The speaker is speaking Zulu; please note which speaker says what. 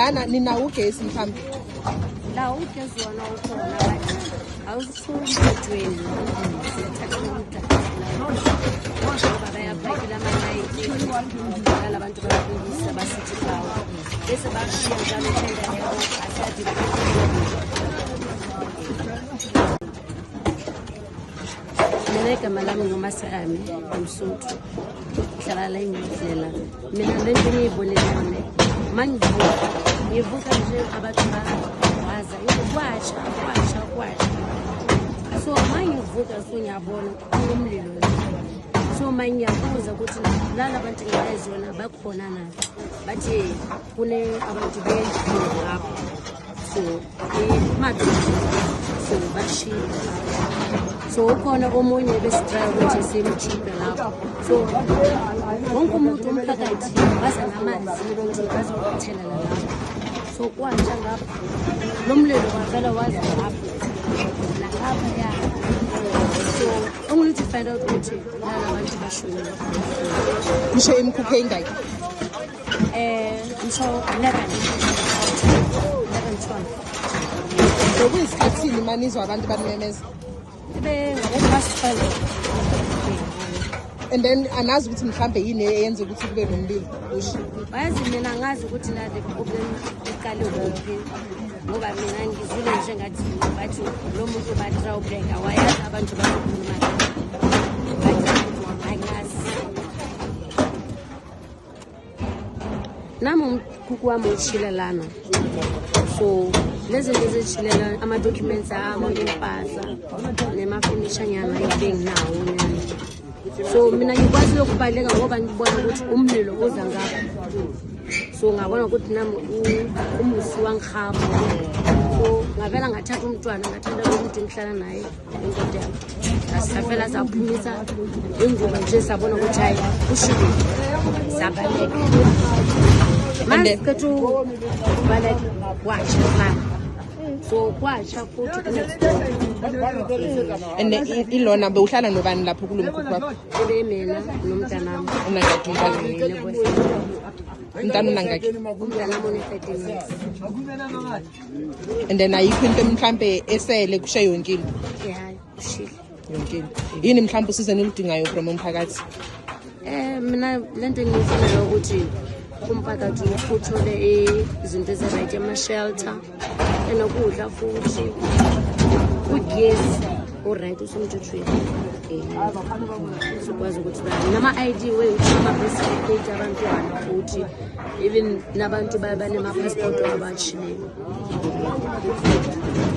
Speaker 1: Lana ninawo ugesi mhlawumbe?
Speaker 2: La ugesi wona ukhona, but awusemthethweni. Siyathatha ngoba bayaphakela amalayiti lala bantu, bayalungisa ba-City Power, bese bashiya njalo thenda yabo asadi. Mina igama lami nguMaserame Msuthu, ngihlala la engidlela. Mina le nto engiyibonile yona, ma ngivuka, ngivuka nje abantu bawaza, kwatsha, kwatsha, kwatsha. So ma ngivuka, so ngiyabona umlilo la. So ma ngiyabuza ukuthi lala bantu ngiyazona bakhona na, bathi kune abantu bendlini lapho, so madoda, so bashile lapho. So ukhona omunye besi-try ukuthi simkhiphe lapho. So wonke umuntu umphakathi baza namanzi ukuthi bazothelela lapho. So kwatsha ngapho, lo mlilo wavela waza ngapho nangapha ya. So only to find out ukuthi lala bantu bashonile.
Speaker 1: Kusho imikhukhu eyingaki?
Speaker 2: Ngisho 11, 11, 12.
Speaker 1: Bekuyisikhathini manizwa abantu banimemeza?
Speaker 2: Ibe ngabo-past 12.
Speaker 1: And then anazi ukuthi mhlambe yini eyenza ukuthi kube nomlilo usho?
Speaker 2: Bayazi, mina ngazi ukuthi la the problem iqale kuphi, ngoba mina ngizwile nje ngathi bathi lo muntu ba-try wayazi abantu bazokhuluma, bathi angazi. Nami umkhukhu wami utshile lana, so lezi zinto ezitshilela, ama-documents ami, impahla nemafenishanyana ebenginawo nyana. So mina ngikwazi ukubaleka ngoba ngibona ukuthi umlilo uza ngapha, so ngabona ukuthi nami umusi wangihamba. So ngavela ngathatha umntwana, ngathatha lo muntu engihlala naye, indoda yami, safela saphumisa ingubo nje, sabona ukuthi hayi, kushile, sabaleka. Manje siqeda ukubaleka, kwatsha la, so kwatsha futhi ku-next door.
Speaker 1: And ilona bewuhlala nobani lapho kulo mkhukhu wakho?
Speaker 2: Ebe mina nomntanami.
Speaker 1: Unangaki umntana?
Speaker 2: Ne-boyfriend.
Speaker 1: Umntana unangaki?
Speaker 2: Umntanami une-13 years.
Speaker 1: And then ayikho into mhlambe esele, kushe yonke into?
Speaker 2: Ya, ushile.
Speaker 1: Yonke into. Yini mhlambe usizo eniludingayo from umphakathi?
Speaker 2: Mina lento engiyifunayo ukuthi umphakathi uthole izinto ezi-right, ama-shelter enokudla, futhi ugesi o-right usemthethweni, sikwazi ukuthi nama-ID wethu, ama-birth certificate abantwana, futhi even nabantu banema-passport abatshileyo.